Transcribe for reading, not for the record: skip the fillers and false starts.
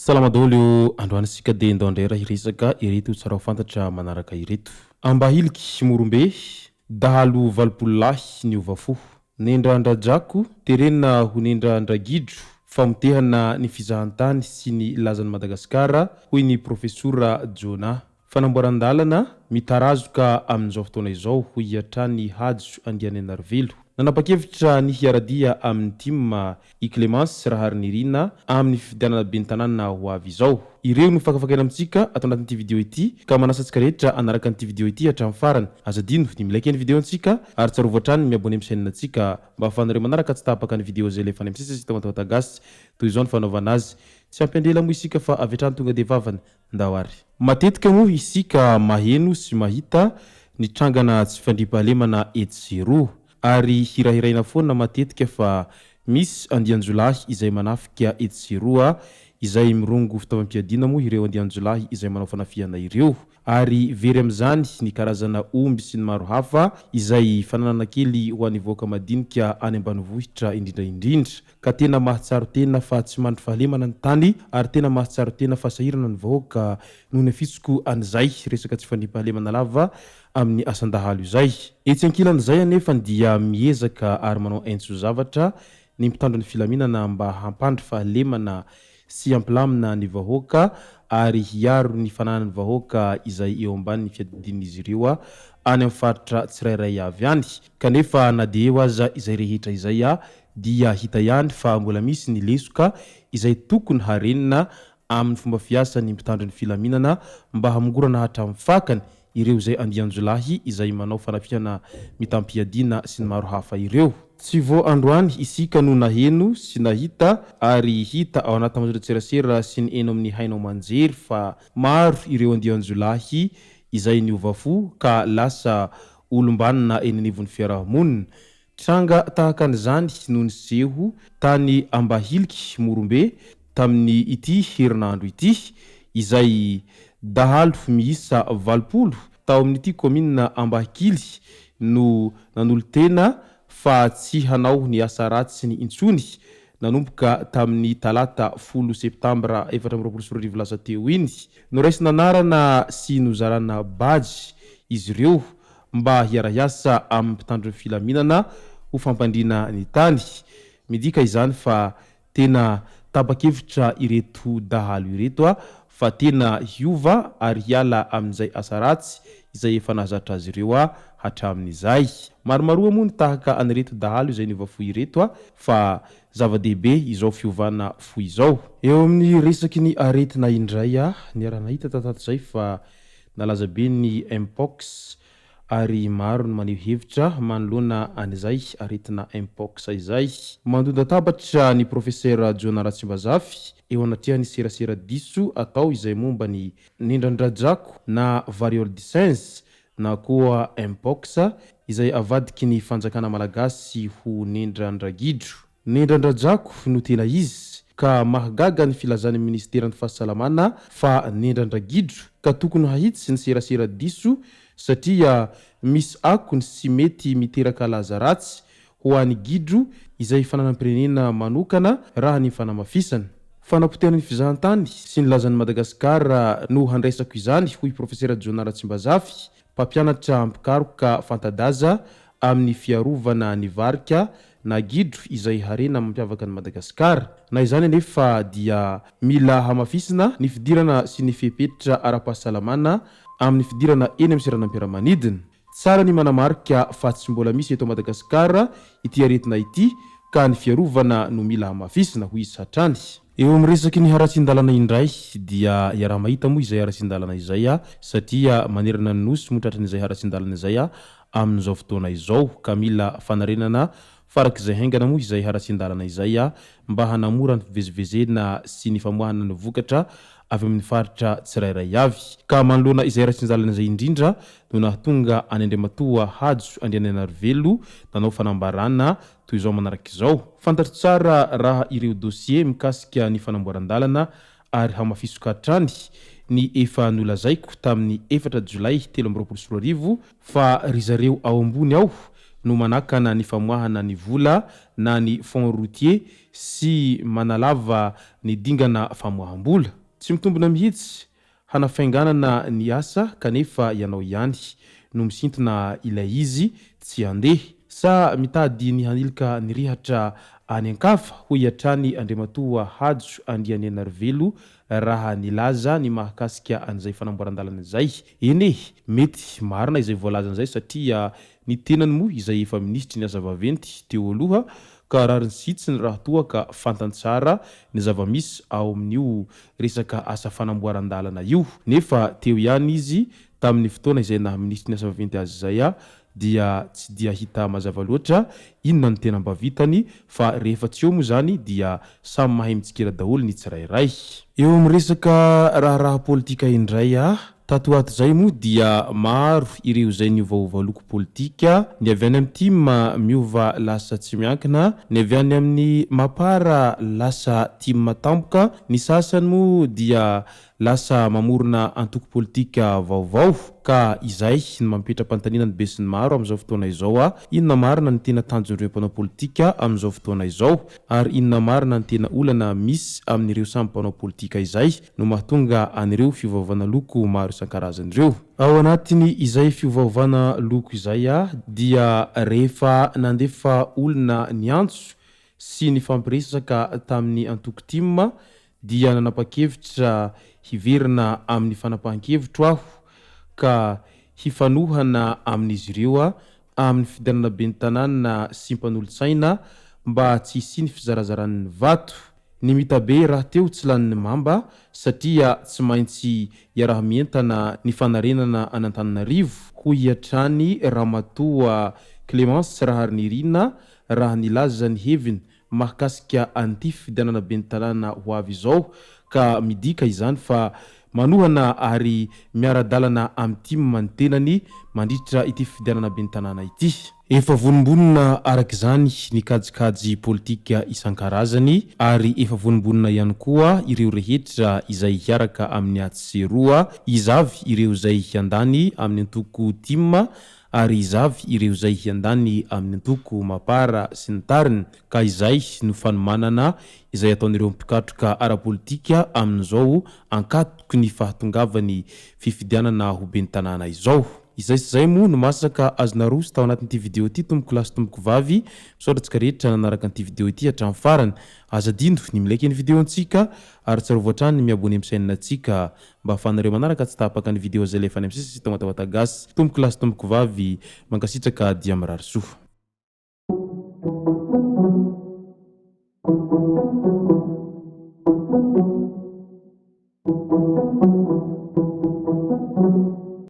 Salama daholo eo, androany isika dia ndao indray raha hiresaka ireto tsara ho fantatra manaraka ireto. Ambahiliky, Morombe, dahalo 80 lahy niova fo. Nendran-dRajako, terena ho nendran-dRagidro, famotehana ny fizahantany sy ny lazan'i Madagasikara, hoy ny Profesora Jonah. Fanamboaran-dalana mitarazoka amin'izao fotoana izao, hoy hatrany Hajo Andrianainarivelo. Nanapa-kevitra ny hiara-dia amin'ny tim i Clémence Raharinirina amin'ny fifidianana ben'ny tanàna ho avy izao. Ireo no fakafakaina amintsika ato anatin'ity video ity ka manasa antsika rehetra hanaraka an'ity video ity hatramin'ny farany. Aza adino ny mi-like ny video antsika ary tsarovy hatrany ny mi-abonner amin'ny chaîne antsika mba ahafahanareo manaraka tsy tapaka ny video izay alefa any amin'ny sisa sy Tamatave Gasy. Toy izao ny fanaovana azy. Tsy hampiandry ela moa isika fa avy hatrany tonga dia vavany. Ndao ary. Matetika moa isika maheno sy mahita ny trangana tsy fandriampahalemana etsy sy eroa. Ary hirahiraina foana matetika fa misy andian-jiolahy izay manafika etsy sy eroa, izay mirongo fitaovam-piadiana moa ireo andian-jiolahy izay manao fanafihana ireo. Ary very amin'izany ny karazana omby sy ny maro hafa izay fananana kely ho an'ny vahoaka madinika any ambanivohitra indrindra indrindra. Ka tena mahatsiaro tena fa tsy mandry fahalemana ny tany ary tena mahatsiaro tena fa sahirana ny vahoaka noho ny afitsoko an'izay resaka tsy fandriampahalemana lava amin'ny asan-dahalo izay. Etsy ankilan'izay anefa dia miezaka ary manao aintso zavatra ny mpitandro ny filaminana mba hampandry fahalemana sy hampilamina ny vahoaka ary hiaro ny fananan'ny vahoaka izay eo ambanin'ny fiadidian'izy ireo any amin'ny faritra tsirairay avy any. Kanefa na dia eo aza izay rehetra izay dia hita ihany fa mbola misy ny lesoka izay tokony harenina amin'ny fomba fiasan'ny mpitandro ny filaminana mba hamongorana hatramin'ny fakany ireo izay andian-jiolahy izay manao fanafihana mitam-piadiana sy ny maro hafa ireo. Tsy vao androany isika no naheno sy nahita ary hita ao anaty tambajotran-tserasera sy ny eny amin'ny haino aman-jery fa maro ireo andian-jiolahy izay niova fo ka lasa olom-banona eny anivon'ny fiaraha-monina. Tranga tahaka an'izany no niseho tany Ambahiliky, Morombe, tamin'ny ity herinandro ity, izay dahalo miisa 80 tao amin'ity kaominina Ambahikily no nanolo-tena fa tsy hanao ny asa ratsiny intsony nanomboka tamin'ny talata 10 septambra 2024 lasa teo iny. Noraisina anarana sy nozarana badge izy ireo mba hiara-hiasa amin'ny mpitandro ny filaminana ho fampandriana ny tany. Midika izany fa tena tapa-kevitra ireto dahalo ireto fa tena hiova ary hiala amin'izay asa ratsy izay efa nahazatra azy ireo hatramin'izay. Maromaroa moa ny tahaka an'ireto dahalo izay niova fo ireto fa zava-dehibe izao fiovana fo izao. Eo amin'ny resaky ny aretina indray, niara-nahita tato izay fa Nalaza be ny Mpox ary maro ny maneho hevitra manoloana an'izay aretina Mpox izay. Mandon-databatra ny Profesera Jonah Ratsimbazafy eo anatrehan'ny serasera diso atao izay momba ny nendran-drajako na variole du singe na koa Mpox izay avadiky ny fanjakana malagasy ho nendran-dragidro. Nendran-drajako no tena izy, ka mahagaga ny filazan'ny minisiteran'ny fahasalamana fa nendran-dragidro ka tokony hahitsy ny serasera diso satria misy akony sy mety miteraka laza ratsy ho an'ny gidro izay fananam-pirenena manokana raha ny fanamafisana. Fanapotehana ny fizahantany sy ny lazan'i Madagasikara no handraisako izany, hoy Profesera Jonah Ratsimbazafy, mpampianatra mpikaroka fanta-daza amin'ny fiarovana ny varika na gidro izay harena mampiavaka an'i Madagasikara. Na izany anefa dia mila hamafisina ny fidirana sy ny fepetra ara-pahasalamana amin'ny fidirana eny amin'ny seranam-piaramanidina. Tsara ny manamarika fa tsy mbola misy eto Madagasikara ity aretina ity ka ny fiarovana no mila hamafisina, hoy izy hatrany. Eo amin'ny resaky ny haratsian-dalana indray dia iaraha-mahita moa izay haratsian-dalana izay satria manerana ny Nosy moa tratran'izay haratsian-dalana izay amin'izao fotoana izao ka mila fanarenana farak'izay haingana moa izay haratsian-dalana izay mba hanamora ny fivezivezena sy ny famoahana ny vokatra avy amin'ny faritra tsirairay avy. Ka manoloana izay rasin-dalana izay indrindra no nahatonga an'i Andriamatoa Hajo Andrianainarivelo nanao fanambarana toy izao manaraka izao, Fantatro tsara raha ireo dossier mikasika ny fanamboaran-dalana ary hamafisoka hatrany ny efa nolazaiko tamin'ny efatra jolay 2023 fa ry zareo ao ambony ao no manakana ny famoahana ny vola na ny fonds routier sy manalava ny dingana famoaham-bola. Tsy mitombina mihitsy hanafainganana ny asa kanefa ianao ihany no misintona ilay izy tsy handeha. Sa mitady ny hanilika ny rihatra any an-kafa, hoy hatrany Andriamatoa Hajo Andrianenarivelo raha nilaza ny mahakasika an'izay fanamboaran-dalana izay. Eny e, mety marina izay voalazany izay satria ny tenany moa izay efa minisitry ny asa vaventy teo aloha ka rariny sy hitsiny raha toa ka fantany tsara ny zava-misy ao amin'io resaka asa fanamboaran-dalana io. Nefa teo ihany izy tamin'ny fotoana izay naha minisitry ny asa vaventy azy izay dia tsy dia hita mazava loatra inona no tena mba vitany fa rehefa tsy eo moa izany dia samy mahay mitsikera daholo ny tsirairay. Eo amin'ny resaka raharaha politika indray, tato ho ato izay moa dia maro ireo izay niovaova loko politika, ny avy any amin'ny tim miova lasa tsy miankina, ny avy any amin'ny mapar lasa tim tampoka, ny sasany moa dia Lasa mamorona antoko politika vaovao ka izay no mampetra-panontaniana ny besinimaro amin'izao fotoana izao a! Inona marina no tena tanjon'ireo mpanao politika amin'izao fotoana izao? Ary inona marina no tena olana misy amin'ireo samy mpanao politika izay no mahatonga an'ireo fiovaovana loko maro isan-karazany ireo? Ao anatin'ny izay fiovaovana loko izay a dia rehefa nandefa olona niantso sy nifampiresaka tamin'ny antoko tim dia nanapa-kevitra hiverina amin'ny fanapahan-kevitro aho ka hifanohana amin'izy ireo amin'ny fifidianana ben'ny tanàna sy mpanolotsaina mba tsy hisian'ny fizarazaran'ny vato. Ny mitabe rahateo tsy lanin'ny mamba satria tsy maintsy iaraha-mientana ny fanarenana an'Antananarivo, hoy hatrany Ramatoa Clémence Raharinirina raha nilaza ny heviny mahakasika an'ity fifidianana ben'ny tanàna ho avy izao ka midika izany fa manohana ary miara-dalana amin'ny tim ny tenany mandritra ity fifidianana ben'ny tanàna ity. Efa vonombonona araka izany ny kajikajy politika isan-karazany ary efa vonombonona ihany koa ireo rehetra izay hiaraka amin'ny atsy sy eroa, iza avy ireo izay hiandany amin'ny antoko tim ary iza avy ireo izay hiandany amin'ny antoko Mapar sy ny tariny, ka izay no fanomanana izay ataon'ireo mpikatroka ara-politika amin'izao ankatoky ny fahatongavan'ny fifidianana ho ben'ny tanàna izao. Izay sy izay moa no masaka azo naroso tao anatin'ity video ity tompoko lahy sy tompoko vavy, misaotra antsika rehetra nanaraka an'ity video ity hatramin'ny farany, aza adino ny mi-like ny video antsika ary tsarovy hatrany ny mi-abonner amin'ny chaîne antsika Mba afahanareo manaraka tsy tapaka ny video zay alefa any am sisa sy Tamatawata gasy. Tompoko lahy sy tompoko vavy, mankasitraka dia mirary soa.